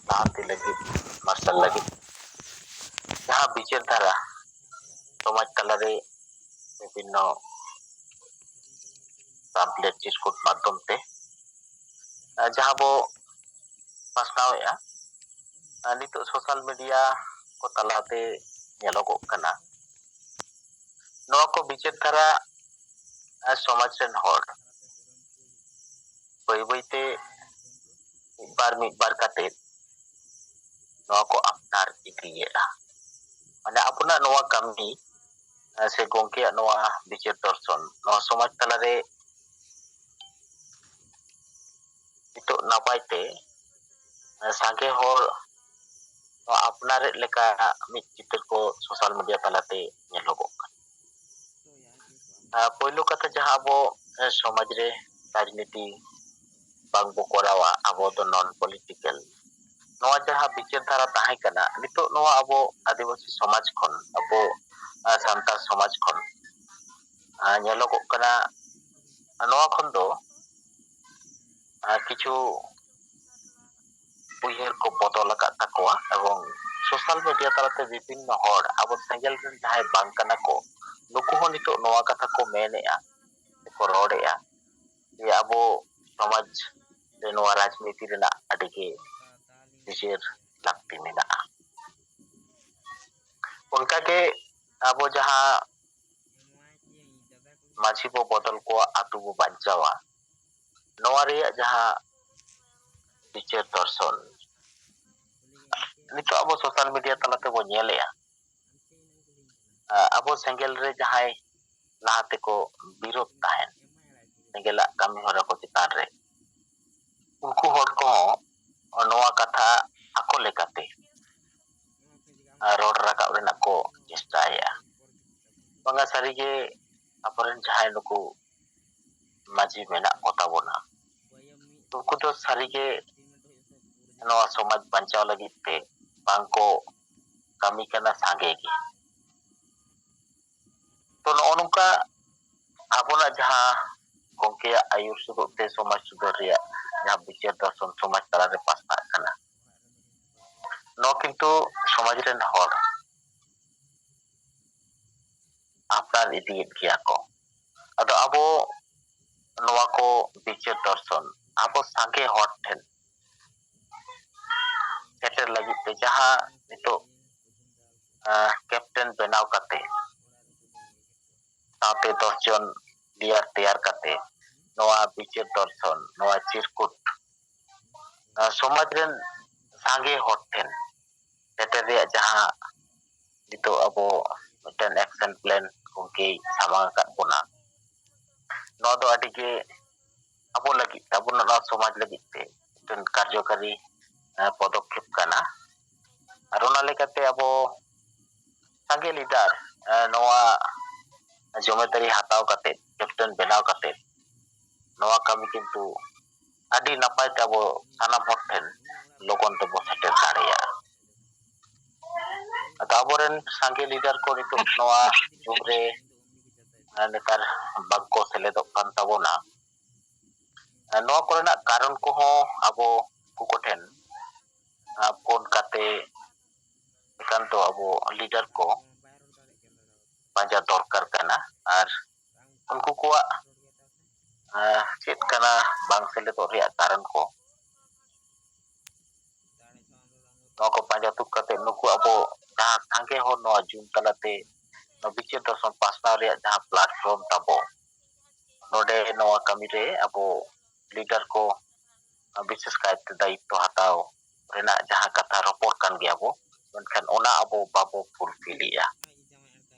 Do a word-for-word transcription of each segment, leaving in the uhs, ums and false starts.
ᱞᱟᱦᱟᱱᱛᱤ ᱞᱟᱹᱜᱤᱫ, ᱢᱟᱨᱥᱟᱞ ᱞᱟᱹᱜᱤᱫ ᱡᱟᱦᱟᱸ ᱵᱤᱪᱟᱹᱨ ᱫᱷᱟᱨᱟ ᱥᱚᱢᱟᱡᱽ ᱛᱟᱞᱟᱨᱮ ᱵᱤᱵᱷᱤᱱᱱᱚ ᱯᱟᱢᱯᱞᱮᱴ ᱪᱤᱨᱠᱩᱴ ᱢᱟᱫᱽᱫᱷᱚᱢ ᱛᱮ ᱡᱟᱦᱟᱸ ᱵᱚ ᱯᱟᱥᱱᱟᱣᱮᱫᱼᱟ, ᱱᱤᱛᱚᱜ ᱥᱳᱥᱟᱞ ᱢᱤᱰᱤᱭᱟ ᱠᱚ ᱛᱟᱞᱟᱛᱮ ᱧᱮᱞᱚᱜᱚᱜ ᱠᱟᱱᱟ, ᱱᱚᱣᱟ ᱠᱚ ᱵᱤᱪᱟᱹᱨ ᱫᱷᱟᱨᱟ ᱥᱚᱢᱟᱡᱽ ᱨᱮᱱ ᱦᱚᱲ ᱵᱟᱹᱭ ᱵᱟᱹᱭᱛᱮ ᱢᱤᱫ ᱵᱟᱨ ᱢᱤᱫ ᱵᱟᱨ ᱠᱟᱛᱮ ᱱᱚᱣᱟ ᱠᱚ ᱟᱯᱱᱟᱨ ᱤᱫᱤᱭᱮᱫᱼᱟ᱾ ᱢᱟᱱᱮ ᱟᱵᱚᱱᱟᱜ ᱱᱚᱣᱟ ᱠᱟᱹᱢᱤ ᱥᱮ ᱜᱚᱢᱠᱮᱭᱟᱜ ᱱᱚᱣᱟ ᱵᱤᱪᱟᱹᱨ ᱫᱚᱨᱥᱚᱱ ᱱᱚᱣᱟ ᱥᱚᱢᱟᱡᱽ ᱛᱟᱞᱟᱨᱮ ᱱᱤᱛᱚᱜ ᱱᱟᱯᱟᱭ ᱛᱮ ᱥᱟᱸᱜᱮ ᱦᱚᱲ ᱱᱚᱣᱟ ᱟᱯᱱᱟᱨᱮᱫ ᱞᱮᱠᱟ ᱢᱤᱫ ᱪᱤᱛᱟᱹᱨ ᱠᱚ ᱥᱳᱥᱟᱞ ᱢᱤᱰᱤᱭᱟ ᱛᱟᱞᱟᱛᱮ ᱧᱮᱞᱚᱜᱚᱜ ᱠᱟᱱᱟ᱾ ᱯᱳᱭᱞᱳ ᱠᱟᱛᱷᱟ, ᱡᱟᱦᱟᱸ ᱟᱵᱚ ᱥᱚᱢᱟᱡᱽ ᱨᱮ ᱨᱟᱡᱽᱱᱤᱛᱤ ᱵᱟᱝᱵᱚ ᱠᱚᱨᱟᱣᱟ, ᱟᱵᱚ ᱫᱚ ᱱᱚᱱ ᱯᱚᱞᱤᱴᱤᱠᱮᱞ, ᱱᱚᱣᱟ ᱡᱟᱦᱟᱸ ᱵᱤᱪᱟᱹᱨ ᱫᱷᱟᱨᱟ ᱛᱟᱦᱮᱸ ᱠᱟᱱᱟ, ᱱᱤᱛᱚᱜ ᱱᱚᱣᱟ ᱟᱵᱚ ᱟᱹᱫᱤᱵᱟᱹᱥᱤ ᱥᱚᱢᱟᱡᱽ ᱠᱷᱚᱱ, ᱟᱵᱚ ᱥᱟᱱᱛᱟᱲ ᱥᱚᱢᱟᱡᱽ ᱠᱷᱚᱱ ᱧᱮᱞᱚᱜᱚᱜ ᱠᱟᱱᱟ, ᱱᱚᱣᱟ ᱠᱷᱚᱱ ᱫᱚ ᱠᱤᱪᱷᱩ ᱩᱭᱦᱟᱹᱨ ᱠᱚ ᱵᱚᱫᱚᱞ ᱟᱠᱟᱫ ᱛᱟᱠᱚᱣᱟ ᱮᱵᱚᱝ ᱥᱳᱥᱟᱞ ᱢᱤᱰᱤᱭᱟ ᱛᱟᱞᱟᱛᱮ ᱵᱤᱵᱷᱤᱱᱱᱚ ᱦᱚᱲ, ᱟᱵᱚ ᱥᱮᱸᱜᱮᱞ ᱨᱮᱱ ᱡᱟᱦᱟᱸᱭ ᱵᱟᱝ ᱠᱟᱱᱟ ᱠᱚ, ᱱᱩᱠᱩ ᱦᱚᱸ ᱱᱤᱛᱚᱜ ᱱᱚᱣᱟ ᱠᱟᱛᱷᱟ ᱠᱚ ᱢᱮᱱᱮᱫᱼᱟ ᱥᱮᱠᱚ ᱨᱚᱲᱮᱫᱼᱟ ᱡᱮ ᱟᱵᱚ ᱥᱚᱢᱟᱡᱽ ᱨᱮ ᱱᱚᱣᱟ ᱨᱟᱡᱽᱱᱤᱛᱤ ᱨᱮᱱᱟᱜ ᱟᱹᱰᱤ ᱜᱮ ᱵᱤᱪᱟᱹᱨ ᱞᱟᱹᱠᱛᱤ ᱢᱮᱱᱟᱜᱼᱟ᱾ ᱚᱱᱠᱟᱜᱮ ᱟᱵᱚ ᱡᱟᱦᱟᱸ ᱢᱟᱹᱡᱷᱤ ᱵᱚ ᱵᱚᱫᱚᱞ ᱠᱚᱣᱟ, ᱟᱹᱛᱩ ᱵᱚ ᱵᱟᱧᱪᱟᱣᱟ, ᱱᱚᱣᱟ ᱨᱮᱭᱟᱜ ᱡᱟᱦᱟᱸ ᱵᱤᱪᱟᱹᱨ ᱫᱚᱨᱥᱚᱱ ᱱᱤᱛᱚᱜ ᱟᱵᱚ ᱥᱳᱥᱟᱞ ᱢᱤᱰᱤᱭᱟ ᱛᱟᱞᱟ ᱛᱮᱵᱚ ᱧᱮᱞᱮᱜᱼᱟ, ᱟᱵᱚ ᱥᱮᱸᱜᱮᱞ ᱨᱮ ᱡᱟᱦᱟᱸᱭ ᱞᱟᱦᱟ ᱛᱮᱠᱚ ᱵᱤᱨᱳᱫ ᱛᱟᱦᱮᱸᱫ ᱥᱮᱸᱜᱮᱞᱟᱜ ᱠᱟᱹᱢᱤ ᱦᱚᱨᱟ ᱠᱚ ᱪᱮᱛᱟᱱ ᱨᱮ, ᱩᱱᱠᱩ ᱦᱚᱲ ᱠᱚᱦᱚᱸ ᱱᱚᱣᱟ ᱠᱟᱛᱷᱟ ᱟᱠᱚ ᱞᱮᱠᱟᱛᱮ ᱨᱚᱲ ᱨᱟᱠᱟᱵ ᱨᱮᱱᱟᱜ ᱠᱚ ᱪᱮᱥᱴᱟᱭᱮᱜᱼᱟ᱾ ᱵᱟᱝᱟ, ᱥᱟᱹᱨᱤᱜᱮ ᱟᱵᱚᱨᱮᱱ ᱡᱟᱦᱟᱸᱭ ᱱᱩᱠᱩ ᱢᱟᱹᱡᱷᱤ ᱢᱮᱱᱟᱜ ᱠᱚ ᱛᱟᱵᱚᱱᱟ, ᱩᱱᱠᱩ ᱫᱚ ᱥᱟᱹᱨᱤᱜᱮ ᱱᱚᱣᱟ ᱥᱚᱢᱟᱡᱽ ᱵᱟᱧᱪᱟᱣ ᱞᱟᱹᱜᱤᱫ ᱛᱮ ᱵᱟᱝᱠᱚ ᱠᱟᱹᱢᱤ ᱠᱟᱱᱟ ᱥᱟᱸᱜᱮ ᱜᱮ᱾ ᱛᱚ, ᱱᱚᱜᱼᱚ ᱱᱚᱝᱠᱟ ᱟᱵᱚᱱᱟᱜ ᱡᱟᱦᱟᱸ ᱜᱚᱢᱠᱮᱭᱟᱜ ᱟᱹᱭᱩᱨ ᱥᱩᱨᱩᱜ ᱛᱮ ᱥᱚᱢᱟᱡᱽ ᱥᱩᱫᱷᱟᱹᱨ ᱨᱮᱭᱟᱜ ᱡᱟᱦᱟᱸ ᱵᱤᱪᱟᱹᱨ ᱫᱚᱨᱥᱚᱱ ᱥᱚᱢᱟᱡᱽ ᱛᱟᱞᱟᱨᱮ ᱯᱟᱥᱱᱟᱜ ᱠᱟᱱᱟ, ᱠᱤᱱᱛᱩ ᱥᱚᱢᱟᱡᱽ ᱨᱮᱱ ᱦᱚᱲ ᱟᱯᱱᱟᱨ ᱤᱫᱤᱭᱮᱫ ᱜᱮᱭᱟ ᱠᱚ᱾ ᱟᱫᱚ ᱟᱵᱚ ᱱᱚᱣᱟ ᱠᱚ ᱵᱤᱪᱟᱹᱨ ᱫᱚᱨᱥᱚᱱ ᱟᱵᱚ ᱥᱟᱸᱜᱮ ᱦᱚᱲ ᱴᱷᱮᱱ ᱥᱮᱴᱮᱨ ᱞᱟᱹᱜᱤᱫ ᱛᱮ ᱡᱟᱦᱟᱸ ᱱᱤᱛᱚᱜ, ᱟᱸ, ᱠᱮᱯᱴᱮᱱ ᱵᱮᱱᱟᱣ ᱠᱟᱛᱮ, ᱥᱟᱶᱛᱮ ᱫᱚᱥ ᱡᱚᱱ ᱞᱤᱰᱟᱨ ᱛᱮᱭᱟᱨ ᱠᱟᱛᱮ ᱱᱚᱣᱟ ᱵᱤᱪᱟᱹᱨ ᱫᱚᱨᱥᱚᱱ, ᱱᱚᱣᱟ ᱪᱤᱨᱠᱩᱴ, ᱟᱸ, ᱥᱚᱢᱟᱡᱽ ᱨᱮᱱ ᱥᱟᱸᱜᱮ ᱦᱚᱲ ᱴᱷᱮᱱ ᱥᱮᱴᱮᱨ ᱨᱮᱭᱟᱜ ᱡᱟᱦᱟᱸ ᱱᱤᱛᱚᱜ ᱟᱵᱚ ᱢᱤᱫᱴᱮᱱ ᱮᱠᱥᱮᱱ ᱯᱞᱮᱱ ᱜᱚᱢᱠᱮᱭ ᱥᱟᱢᱟᱝ ᱟᱠᱟᱫ ᱵᱚᱱᱟ, ᱱᱚᱣᱟ ᱫᱚ ᱟᱹᱰᱤ ᱜᱮ ᱟᱵᱚ ᱞᱟᱹᱜᱤᱫ ᱛᱮ, ᱟᱵᱚ ᱱᱚᱣᱟ ᱥᱚᱢᱟᱡᱽ ᱞᱟᱹᱜᱤᱫ ᱛᱮ ᱢᱤᱫᱴᱮᱱ ᱠᱟᱨᱡᱚᱠᱟᱨᱤ, ᱮ, ᱯᱚᱫᱚᱠᱷᱮᱯ ᱠᱟᱱᱟ᱾ ᱟᱨ ᱚᱱᱟ ᱞᱮᱠᱟᱛᱮ ᱟᱵᱚ ᱥᱟᱸᱜᱮ ᱞᱤᱰᱟᱨ, ᱮ, ᱱᱚᱣᱟ ᱡᱚᱢᱮᱫᱟᱨᱤ ᱦᱟᱛᱟᱣ ᱠᱟᱛᱮ, ᱠᱮᱯᱴᱮᱱ ᱵᱮᱱᱟᱣ ᱠᱟᱛᱮ, ᱱᱚᱣᱟ ᱠᱟᱹᱢᱤ ᱠᱤᱱᱛᱩ ᱟᱹᱰᱤ ᱱᱟᱯᱟᱭ ᱛᱮ ᱟᱵᱚ ᱥᱟᱱᱟᱢ ᱦᱚᱲ ᱴᱷᱮᱱ ᱞᱚᱜᱚᱱ ᱛᱮᱵᱚ ᱥᱮᱴᱮᱨ ᱫᱟᱲᱮᱭᱟᱜᱼᱟ᱾ ᱟᱫᱚ ᱟᱵᱚᱨᱮᱱ ᱥᱟᱸᱜᱮ ᱞᱤᱰᱟᱨ ᱠᱚ ᱱᱤᱛᱚᱜ ᱱᱚᱣᱟ ᱡᱩᱜᱽ ᱨᱮ, ᱮ, ᱱᱮᱛᱟᱨ ᱵᱟᱝᱠᱚ ᱥᱮᱞᱮᱫᱚᱜ ᱠᱟᱱ ᱛᱟᱵᱚᱱᱟ᱾ ᱮ, ᱱᱚᱣᱟ ᱠᱚᱨᱮᱱᱟᱜ ᱠᱟᱨᱚᱱ ᱠᱚᱦᱚᱸ ᱟᱵᱚ ᱩᱱᱠᱩ ᱠᱚᱴᱷᱮᱱ, ᱮ, ᱯᱷᱳᱱ ᱠᱟᱛᱮ ᱮᱠᱟᱱᱛᱚ ᱟᱵᱚ ᱞᱤᱰᱟᱨ ᱠᱚ ᱯᱟᱸᱡᱟ ᱫᱚᱨᱠᱟᱨ ᱠᱟᱱᱟ᱾ ᱟᱨ ᱩᱱᱠᱩ ᱠᱚᱣᱟᱜ, ᱮ, ᱪᱮᱫ ᱠᱟᱱᱟ ᱵᱟᱝ ᱥᱮᱞᱮᱫᱚᱜ ᱨᱮᱭᱟᱜ ᱠᱟᱨᱚᱱ ᱠᱚ, ᱱᱚᱣᱟ ᱠᱚ ᱯᱟᱸᱡᱟ ᱛᱩᱫ ᱠᱟᱛᱮ ᱱᱩᱠᱩ ᱟᱵᱚ ᱡᱟᱦᱟᱸ ᱥᱟᱸᱜᱮ ᱦᱚᱲ ᱱᱚᱣᱟ ᱡᱩᱢ ᱛᱟᱞᱟᱛᱮ ᱱᱚᱣᱟ ᱵᱤᱪᱟᱹᱨ ᱫᱚᱨᱥᱚᱱ ᱯᱟᱥᱱᱟᱣ ᱨᱮᱭᱟᱜ ᱡᱟᱦᱟᱸ ᱯᱞᱟᱴᱯᱷᱚᱨᱢ ᱛᱟᱵᱚ, ᱱᱚᱰᱮ ᱱᱚᱣᱟ ᱠᱟᱹᱢᱤ ᱨᱮ ᱟᱵᱚ ᱞᱤᱰᱟᱨ ᱠᱚ ᱵᱤᱥᱮᱥ ᱠᱟᱭᱛᱮ ᱫᱟᱭᱤᱛᱛᱚ ᱦᱟᱛᱟᱣ ᱨᱮᱱᱟᱜ ᱡᱟᱦᱟᱸ ᱠᱟᱛᱷᱟ ᱨᱚᱯᱚᱲ ᱠᱟᱱ ᱜᱮᱭᱟ ᱵᱚ, ᱢᱮᱱᱠᱷᱟᱱ ᱚᱱᱟ ᱟᱵᱚ ᱵᱟᱵᱚ ᱯᱷᱩᱞᱯᱷᱤᱞᱮᱜᱼᱟ᱾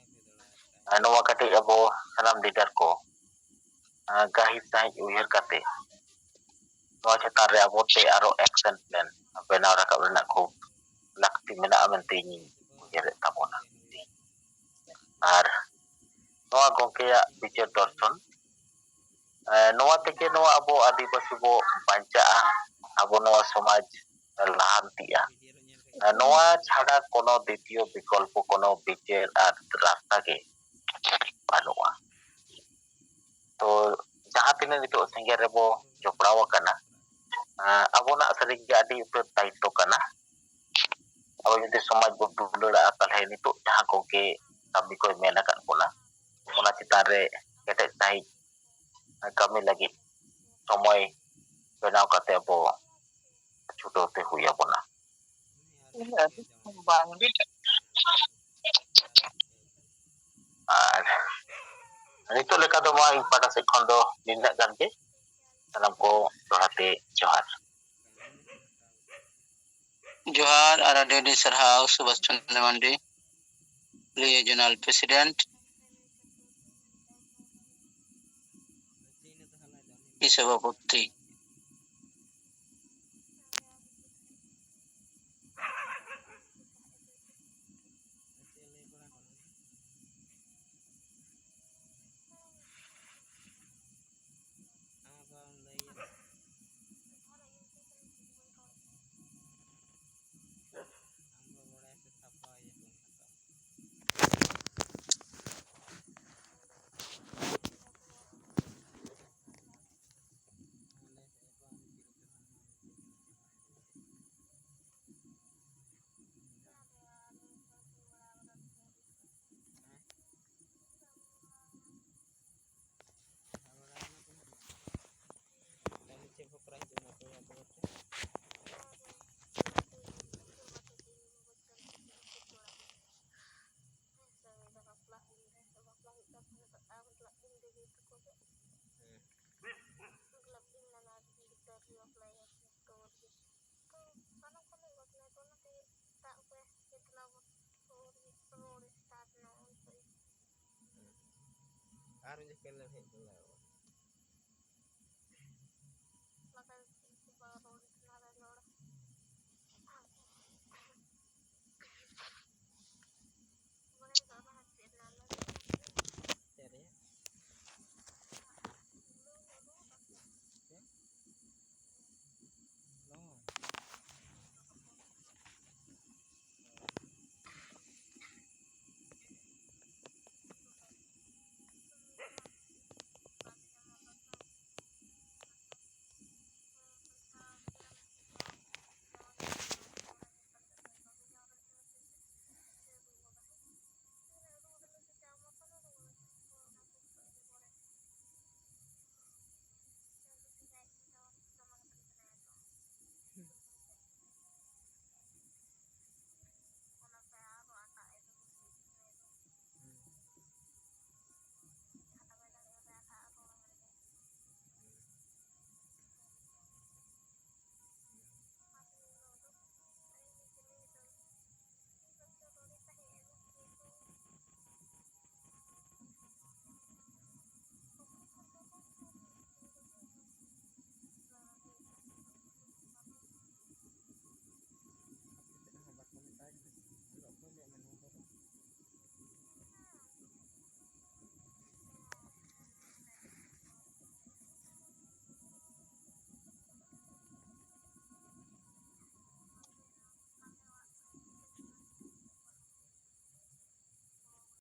ᱟᱨ ᱱᱚᱣᱟ ᱠᱟᱹᱴᱤᱡ ᱟᱵᱚ ᱥᱟᱱᱟᱢ ᱞᱤᱰᱟᱨ ᱠᱚ, ᱟᱸ, ᱜᱟᱹᱦᱤᱨ ᱥᱟᱺᱦᱤᱡ ᱩᱭᱦᱟᱹᱨ ᱠᱟᱛᱮ ᱱᱚᱣᱟ ᱪᱮᱛᱟᱱ ᱨᱮ ᱟᱵᱚ ᱛᱮ ᱟᱨᱚ ᱮᱠᱥᱮᱱ ᱯᱞᱮᱱ ᱵᱮᱱᱟᱣ ᱨᱟᱠᱟᱵ ᱨᱮᱱᱟᱜ ᱠᱷᱩᱵ ᱞᱟᱹᱠᱛᱤ ᱢᱮᱱᱟᱜᱼᱟ ᱢᱮᱱᱛᱮ ᱤᱧᱤᱧ ᱩᱭᱦᱟᱹᱨᱮᱫ ᱛᱟᱵᱚᱱᱟ᱾ ᱟᱨ ᱱᱚᱣᱟ ᱜᱚᱢᱠᱮᱭᱟᱜ ᱵᱤᱪᱟᱹᱨ ᱫᱚᱨᱥᱚᱱ, ᱮ, ᱱᱚᱣᱟ ᱛᱮᱜᱮ ᱱᱚᱣᱟ ᱟᱵᱚ ᱟᱹᱫᱤᱵᱟᱹᱥᱤ ᱵᱚ ᱵᱟᱧᱪᱟᱜᱼᱟ, ᱟᱵᱚ ᱱᱚᱣᱟ ᱥᱚᱢᱟᱡᱽ ᱞᱟᱦᱟᱱᱛᱤᱜᱼᱟ᱾ ᱮ, ᱱᱚᱣᱟ ᱪᱷᱟᱰᱟ ᱠᱳᱱᱳ ᱫᱤᱛᱤᱭᱚ ᱵᱤᱠᱚᱞᱯᱚ, ᱠᱳᱱᱳ ᱵᱤᱪᱟᱹᱨ ᱟᱨ ᱨᱟᱥᱛᱟ ᱜᱮ ᱵᱟᱹᱱᱩᱜᱼᱟ᱾ ᱛᱚ, ᱡᱟᱦᱟᱸ ᱛᱤᱱᱟᱹᱜ ᱱᱤᱛᱚᱜ ᱥᱮᱸᱜᱮᱞ ᱨᱮᱵᱚ ᱡᱚᱯᱲᱟᱣ ᱟᱠᱟᱱᱟ, ᱮ, ᱟᱵᱚᱱᱟᱜ ᱥᱟᱹᱨᱤᱜᱮ ᱟᱹᱰᱤ ᱩᱛᱟᱹᱨ ᱫᱟᱭᱤᱛᱛᱚ ᱠᱟᱱᱟ᱾ ᱡᱩᱫᱤ ᱥᱚᱢᱟᱡᱽ ᱵᱚ ᱫᱩᱞᱟᱹᱲᱟᱜᱼᱟ, ᱛᱟᱦᱞᱮ ᱱᱤᱛᱚᱜ ᱡᱟᱦᱟᱸ ᱠᱚᱜᱮ ᱠᱟᱹᱢᱤ ᱠᱚᱭ ᱢᱮᱱ ᱟᱠᱟᱫ ᱵᱚᱱᱟ, ᱚᱱᱟ ᱪᱮᱛᱟᱱ ᱨᱮ ᱠᱮᱴᱮᱡ ᱥᱟᱺᱦᱤᱡ ᱠᱟᱹᱢᱤ ᱞᱟᱹᱜᱤᱫ ᱥᱚᱢᱚᱭ ᱵᱮᱱᱟᱣ ᱠᱟᱛᱮ ᱟᱵᱚ ᱪᱷᱩᱴᱟᱹᱣ ᱛᱮ ᱦᱩᱭ ᱟᱵᱚᱱᱟ᱾ ᱟᱹᱰᱤ ᱵᱟᱝ ᱜᱮ᱾ ᱟᱨ ᱱᱤᱛᱚᱜ ᱞᱮᱠᱟ ᱫᱚ ᱢᱟ ᱤᱧ ᱯᱟᱦᱴᱟ ᱥᱮᱫ ᱠᱷᱚᱱ ᱫᱚ ᱱᱤᱱᱟᱹᱜ ᱜᱟᱱ ᱜᱮ᱾ ᱥᱟᱱᱟᱢ ᱠᱚ ᱫᱚᱦᱲᱟ ᱛᱮ ᱡᱚᱦᱟᱨ᱾ ᱡᱚᱦᱟᱨ ᱟᱨ ᱟᱹᱰᱤ ᱟᱹᱰᱤ ᱥᱟᱨᱦᱟᱣ ᱥᱩᱵᱷᱟᱥ ᱪᱚᱱᱫᱨᱚ ᱢᱟᱱᱰᱤ, ᱨᱤᱡᱤᱭᱚᱱᱟᱞ ᱯᱨᱮᱥᱤᱰᱮᱱᱴ, ᱥᱚᱵᱷᱟᱯᱚᱛᱤ᱾ ᱟᱨ ᱢᱤᱫ ᱡᱚᱠᱷᱮᱡ ᱞᱮ ᱦᱮᱡ ᱞᱮᱱᱟ᱾